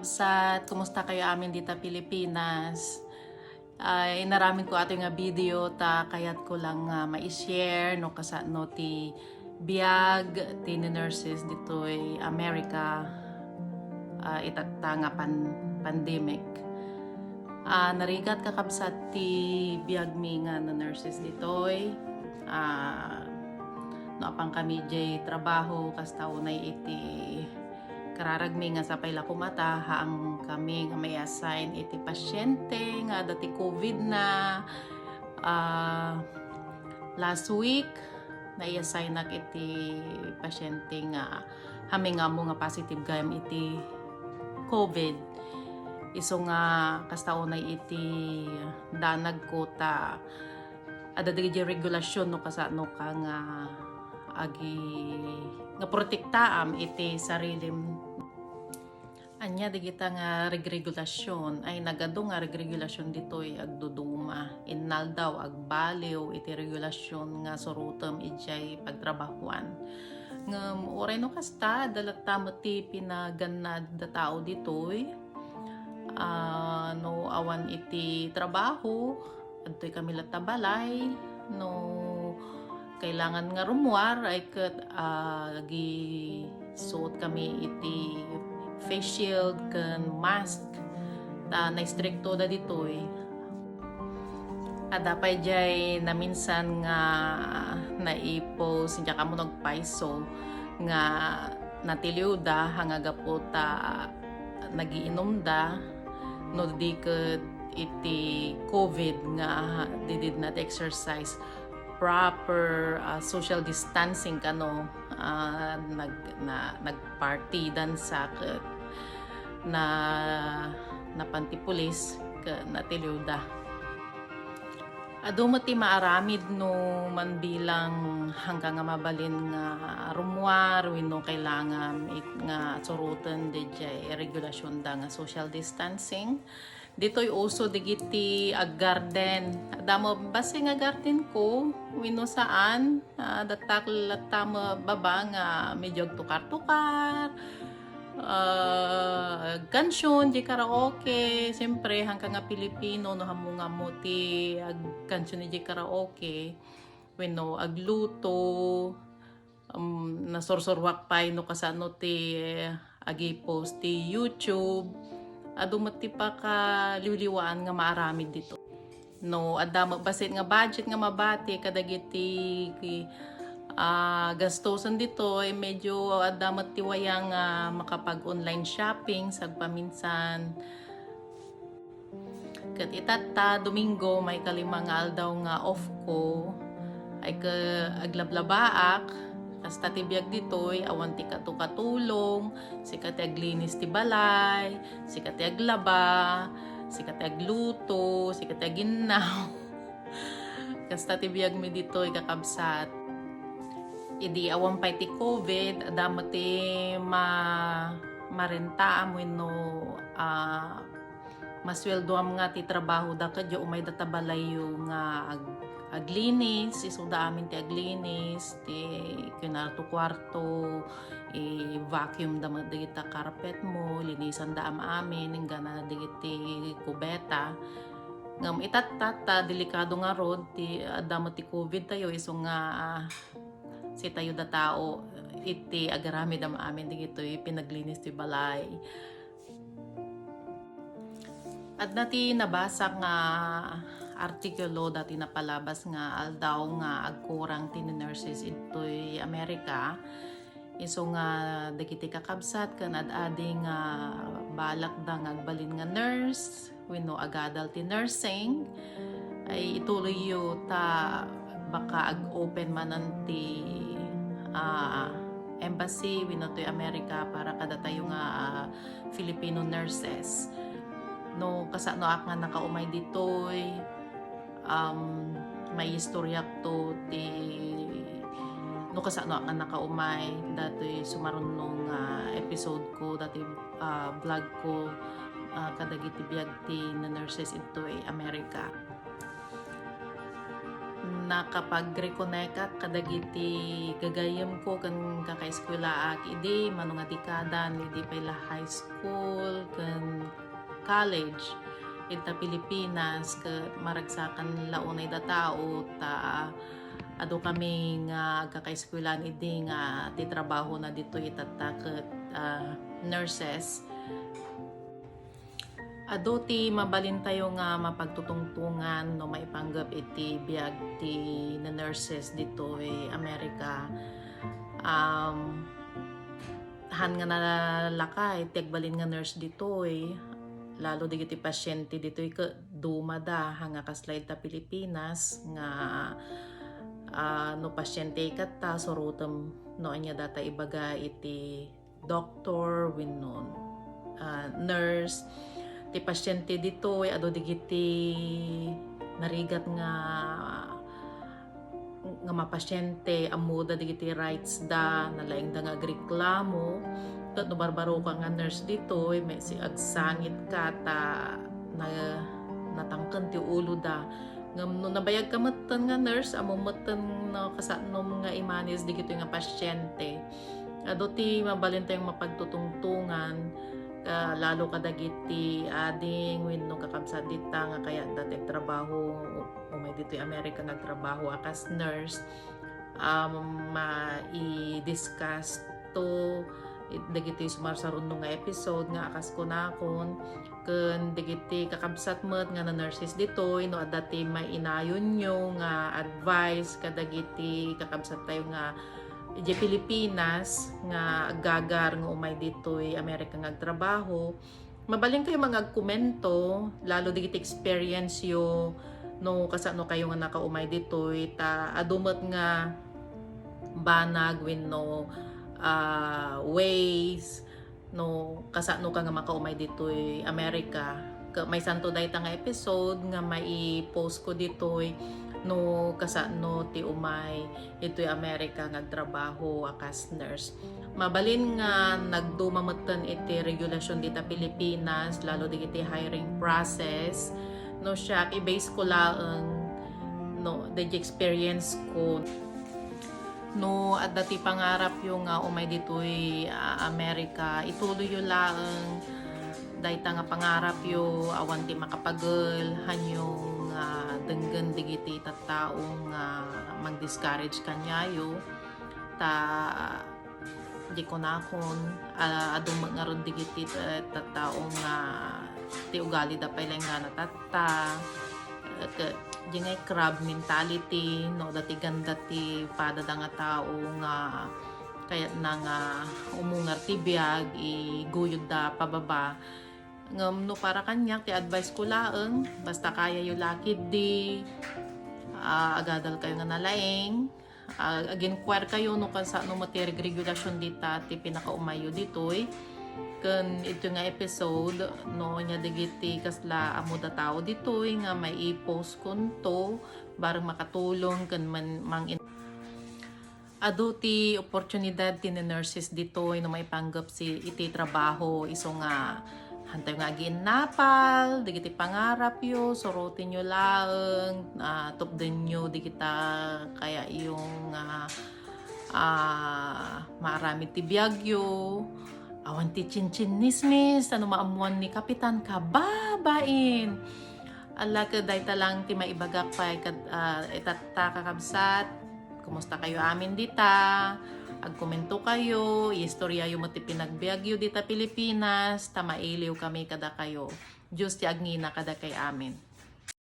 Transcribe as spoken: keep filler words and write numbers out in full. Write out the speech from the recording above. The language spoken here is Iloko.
Sa, kumusta kayo amin dita Pilipinas? Ah, inaramid ko ato nga video ta kayat ko lang nga ma-share no kasano ti biag ti nurses ditoy America, ah, itatta nga pan-, pandemic. Ah, narigat kakabsat ti biag mi nga nurses ditoy. Ah, no apan kami jay trabaho, kasta unay iti kararag mi nga sapay la kumata, haan kami nga mai-assign iti pasyente nga adda ti covid na, ah, last week, nai-assignak iti pasyente nga haan mi nga ammo nga positive gayam iti covid. Isu nga kasta unay iti danagko ta adda dagiti regulasyon no kasano ka nga agi-, nga protektaam iti sarilim. Ania dagita nga regregulasyon? Ay, nagadu nga regregulasyon ditoy agduduma. Innaldaw, agbaliw iti regulasyon nga surotem idiay pagtrabahuan. Ngem uray no kasta, adda latta met ti pinagannad da tao ditoy. Ah, no awan iti trabaho, adtoy kami latta balay. No kailangan nga rummuar, ay ket, ah, agisuot kami iti face shield ken mask. Ta naistrikto da ditoy. Adda pay jay naminsan nga naipost, diak ammo nagpayso nga natiliwda, nga gapu ta nagiinumda, no di ket iti covid nga didid na exercise proper, ah, social distancing kano, ah, nag-, na, nagparty dansa ket na, napan ti pulis ket natiliwda. Adu met ti maaramid no manbilang hangka nga mabalin nga rummuar wenno kailangan it-, nga suroten daydiay regulasyonda nga social distancing. Ditoy uso dagiti aggarden. Adda met bassit nga garden ko wenno saan. Ah, dattak latta met baba nga medyo agtukar-tukar. Ah, agkansion diay karaoke. Siyempre, hangka nga Pilipino, no, ammo nga ammo ti agkansion diay karaoke. Wenno agluto. Um, nasursuruak pay no kasano ti agipost ti YouTube. Adu met ti pakaliwliwaan nga maaramid ditoy. No adda met bassit nga budget nga mabati kadagiti, ah, gastusen ditoy, medyo adda met ti waya nga makapag-online shopping sagpaminsan. Ket itatta, Domingo, maikalima nga aldaw nga off ko, ay ke-, aglablabaak, kasta ti biag ditoy, awan ti katukatulong, sika ti aglinis ti balay, sika ti aglaba, sika ti agluto, sika ti aginnaw. Kasta ti biagmi ditoy, kakabsat. Idi awan pay ti covid, adda met ti ma-, marentaam wenno, ah, masueldoam nga ti trabahoda ket diay umayda ta balayyo nga ag-, aglinis, isuda amin ti aglinis, ti kinarto-kuarto, i-vacuumda met dagita carpetmo, linisanda am-amin, inggana dagiti kubeta. Ngem itatta, ta delikado ngarud ti adda met ti covid tayo, isu nga, ah, sitayo da tao iti agaramid am-amin dagitoy pinaglinis ti balay. Adda ti nabasak nga artikulo dati napalabas nga aldaw nga agkurang ti nurses ditoy Amerika. Isu nga dagiti kakabsat ken ad-adi nga balakda nga agbalin nga nurse wenno agadal ti nursing, ay ituloyyo ta baka ag-open manen ti, ah, embassy wenno toy America para kadatayo nga, ah, Filipino nurses. No kasanoak nga nakaumay ditoy, um, maistoryak to ti, no kasanoak nga nakaumay datoy sumaruno nga episode ko, datoy, ah, vlog ko, ah, kadagiti biag ti nurses ditoy America. Mm, Nakapag-reconnectak kadagiti gagayyemko ken kakaeskuelaak idi mano nga dekadan, idi pay la high school ken college ita Pilipinas, ket maragsakan la unay da tao ta adu kami nga agkakaeskuelaan idi nga ti trabahona ditoy itatta ket, ah, nurses. Adu ti mabalintayo nga mapagtutungtongan no maipanggep iti biag ti nurses ditoy Amerika. Um, han nga nalakay ti agbalin nga nurse ditoy, lalo dagiti pasyente ditoy ket dumada, ha nga kasla ita Pilipinas nga, ah, no pasyente ikatta, surotem no ania data ibaga iti doktor wenno, ah, nurse. Ti pasyente ditoy, adu dagiti narigat nga, nga mapasyente, ammoda dagiti rights da, nalaingda nga agreklamo. Ket no barbaroka nga nurse ditoy, may si agsangitka ta na, natangken ti uloda. Ngem no nabayagka metten nga nurse, ammo metten no kasanom nga i-manage dagitoy nga pasyente. Adu ti mabalintayong mapagtutungtongan, ka-, lalo kadagiti ading wenno kakabsat dita nga kayatda ti agtrabaho, umay ditoy Amerika nga agtrabaho a kas nurse. Um, mai-discuss to it-, dagitoy sumarsaruno nga episode nga a kas kunakon, ken dagiti kakabsat met nga na-nurses ditoy, no adda ti mainayonyo nga advice kadagiti kakabsattayo nga idiay Pilipinas nga aggagar nga umay ditoy Amerika nga agtrabaho, mabalinkayo nga agkomento, lalo dagiti experience yo no kasano kayo nga nakaumay ditoy, ta adu met nga banag wenno, ah, ways no kasano ka nga makaumay ditoy Amerika. Ka-, maysanto dayta nga episode nga mai-post ko ditoy no kasano ti umay ditoy Amerika nga agtrabaho a kas nurse. Mabalin nga nagduma metten iti regulasyon dita Pilipinas, lalo dagiti hiring process. No siak, i-base ko laeng, no, dagiti experience ko. No adda ti pangarapyo nga umay ditoy, ah, Amerika, ituloyyo laeng dayta nga pangarapyo, awan ti makapagel, hanyo nga denggen dagiti tattao nga mang-discourage kaniayo. Ta di kunakon, ah, adu met ngarud dagiti, eh, tattao nga ti ugalida pay la inggana tatta. Eh, ke-, di nga crab mentality, no, adda ti ganda ti padada nga tao nga kayatna nga umungar ti biag, iguyodda pababa. Ngem no para kaniak, ti advice ko laeng, basta kayayo la ketdi, ah, agadalkayo nga nalaing, ah, ag-inquire kayo no kasano met ti reg-, regulasyon dita ti pinakaumayyo ditoy. Ken ito nga episode, no, ania dagiti kasla ammoda tao ditoy nga mai-post konto, bareng makatulong ken man-, mang-, adu ti oportunidad ti nurses ditoy no maipanggep si iti trabaho, isu nga hantayo nga agiinnapal dagiti pangarapyo, surotenyo laeng, ah, tupdenyo dagita kayatyo nga, ah, maaramid ti biagyo. Awan ti chinchinnismis, ano maammuan ni Kapitan, kababain. Ala, ket dayta lang ti maibagak pay kad, ah, itatta, kakabsat. Kumusta kayo amin dita? Agkomento kayo, iistoryayo met ti pinagbiagyo dita Pilipinas, ta mailiw kami kadakayo. Dios ti agngina kadakay amin.